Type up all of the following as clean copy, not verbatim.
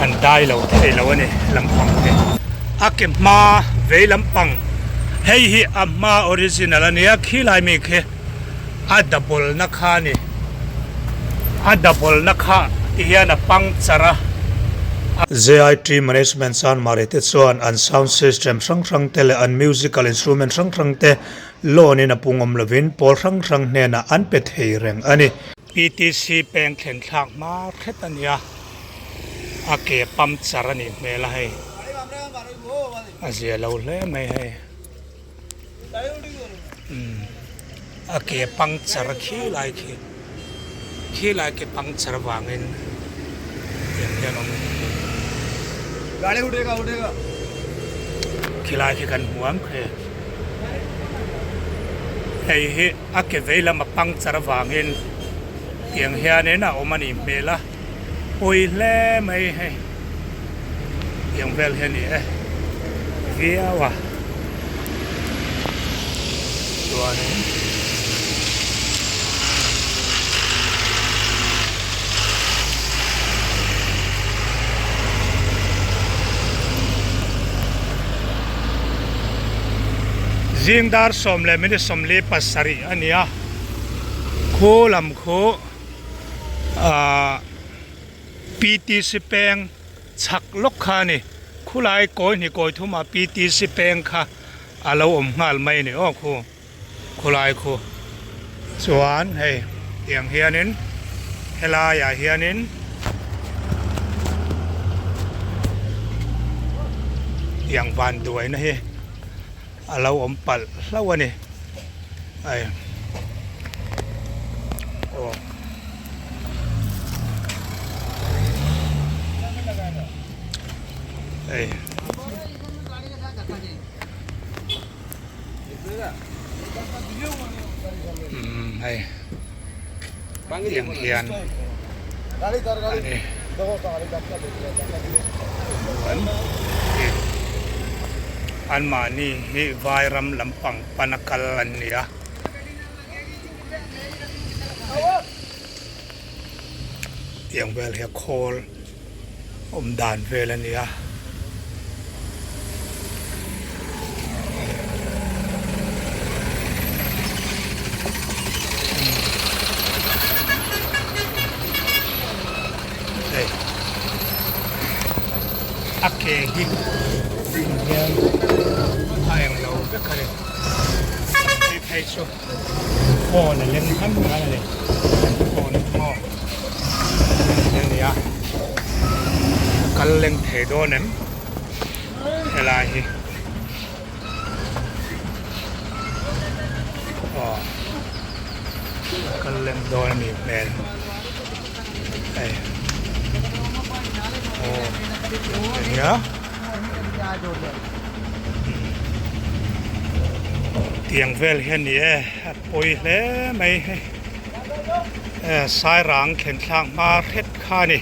An dai lo thei lo a ni lampang te. A ke hma vei lampang hei hi a hma original a nia khilai mi khi a double na kha a ni. A double na kha ti hian a puncture a. JIT Management Chanmari te chuan an sound system hrang hrang te leh an musical instrument hrang hrang te loan in a pungawm lovin pawl hrang hrang hnenah an pe thei reng a ni. PTC peng thlen thlak hma hret a nia, a ke puncture a nih hmel a hei, a zia lo hle mai hei. Umm a ke puncture khi lai khi khi lai ke puncture vangin tiang hian awm khi lai khi kan hmu ang khi hei hi a ke vei lam a puncture avangin tiang hianin a awm a nih hmel a pawi hle mai hei tiang vel hi a ni e viau a chuanin zing dar sawm leh minute 47 a ni a khu lam khu ahh PTC peng chhak lawk kha a ni khulai kawi hnih kawi thumah PTC peng kha a lo awm nghal mai a ni aw khu khulai khu chuan hei tiang hianin helaiah hianin tiang van duaina hi a lo awm palh hlauh a ni ai aw. Hei umm hei tiang hian a ni anmahni hi vairam lampang pana kal an ni a. Tiang vel hi a khawl awm dan vel a ni a. Hei a ke hi hian a englo vek a ni hei phei chu phone a lem hman ngai a ni phone maw a ni a kal leng thei dawn em helai hi. Aw kal lem dawn a nih hmel hei aw nia tiang vel hi a ni e a pawi hle mai hei e sairang thlen thlak hma hret kha a ni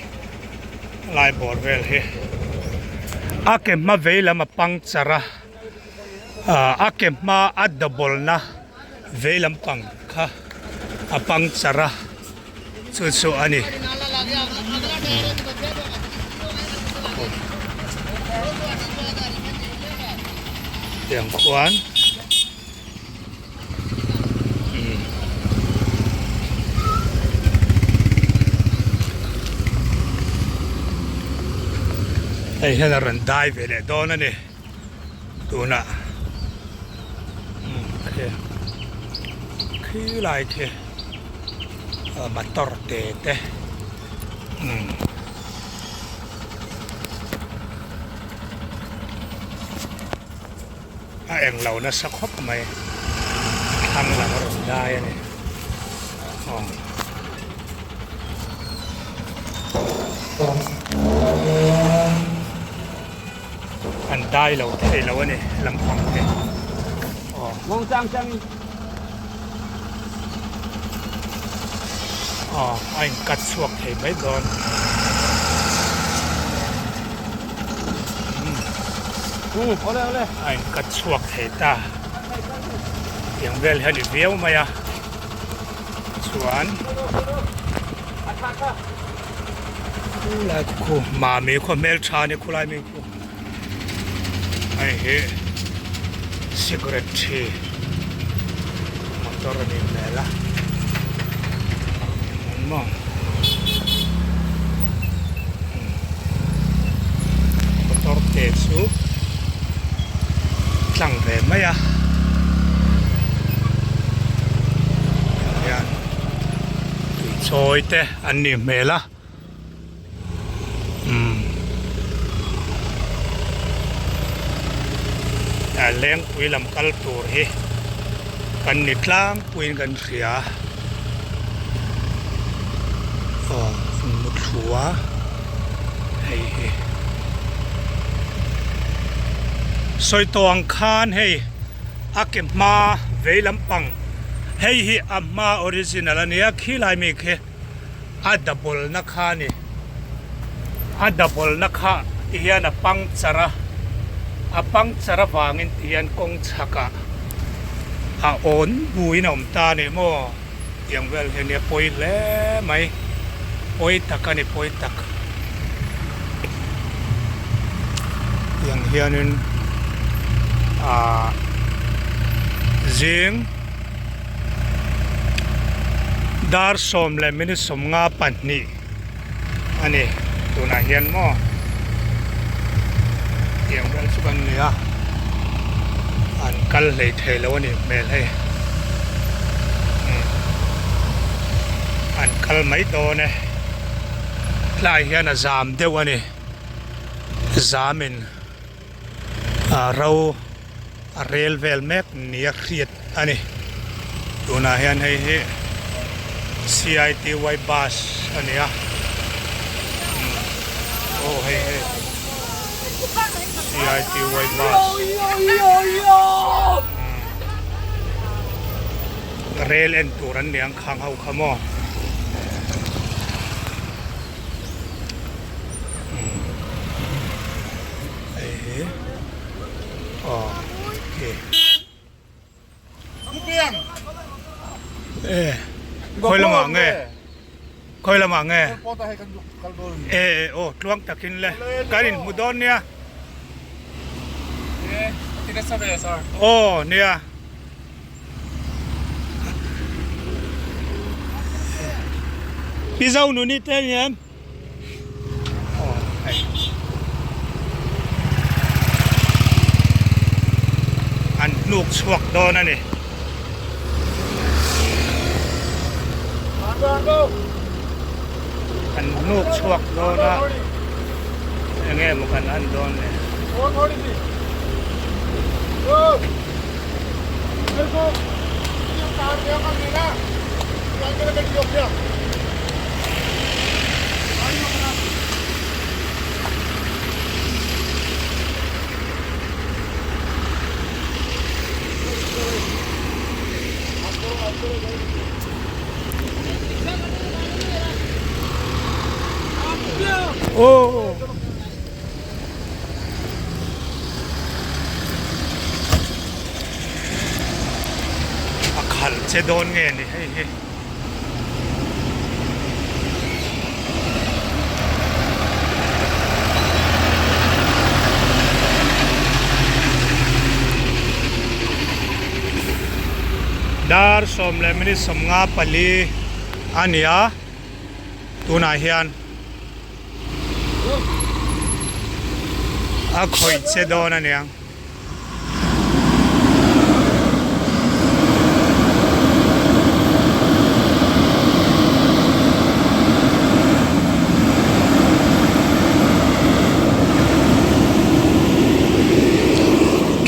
lai bawr vel hi a ke hma vei lam a puncture a. A ke hma a double na vei lampang kha a puncture a chu chu a ni. Tiang khuan Hei hian a rawn dai ve leh dawn a ni. Tunah khi khi lai khi motor te te umm a eng lo nasa khawp mai thlang lam a rawn dai a ni aw. An dai lo thei lo a ni lampang te aw. Aw a in cut chhuak thei mai dawn. A in cut chhuak thei ta. Tiang vel hi a ni viau mai a. Chuan khulai khu mami khaw hmeltha a ni khulai mi khu hei hi cigarette thi motor a ni hmel a engmaw motor te chu tlang ve mai a hian tui chawi te an nih hmel a umm a lengpui lam kal tur hi kan ni tlangpuiin kan hria aw an mu thlu a hei hi sawi tawh ang khan hei a ke hma vei lampang hei hi a hma original a nia khilai mi khi a double na kha a ni a double na kha ti hian a puncture a a puncture avangin ti hian kawng chhakah a awn buin a awm ta a ni maw tiang vel hi ania pawi hle mai pawi tak a ni pawi tak tiang hianin ahh zing. Dar sawm leh minute 52 a ni tunah hian maw tiang vel chu kan ni a an kal hlei thei lo a nih hmel hei an kal mai dawn e tlai hian a zam deuh a ni zamin a ro a rel vel mek nia hriat a ni. Tunah hian hei hi CITY bus a ni a aw hei hei CITY bus rel en tur an ni ang khang ho kha maw. Hei hi aw khi e khawi lamah nge khawi lamah nge e aw tluang takin le kan inhmu dawn nia aw nia. Pi Zonuni te ni em? Aw hei. An hnuk chhuak dawn a ni. An hnuk chhuak dawn a enge maw kan han dawn le. Oh. A khalh che dawn nge ni hei hi. Dar sawm leh minute 54 a ni a tunah hian. A khawih che dawn a niang.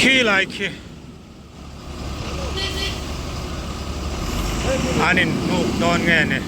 Khi lai khi an in hnuk dawn nge ni.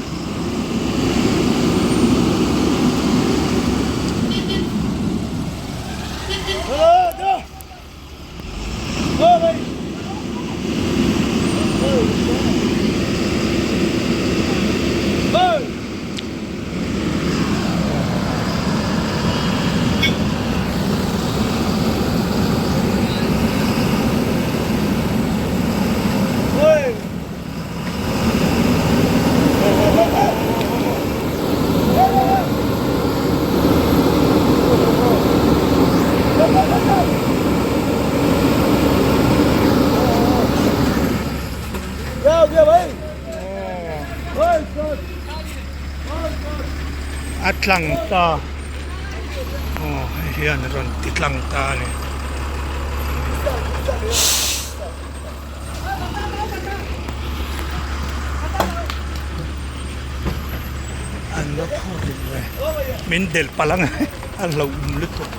tlang ta aw hei hian a rawn ti tlang ta a ni. An la phur ve min delh palh ang a hlauhawm lutuk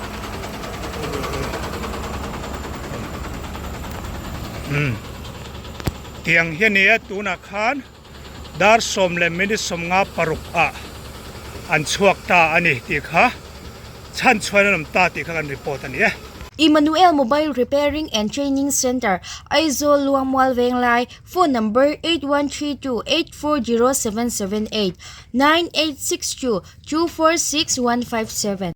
umm tiang hi a nia tunah khan. Dar sawm leh minute 56 ah an chhuak ta a ni tih kha chhan chhuan an awm ta tih kha kan report a ni e. Emmanuel Mobile Repairing and Training Centre, Aizawl Luangmual Venglai, Phone Number, 8132840778, 9862246157.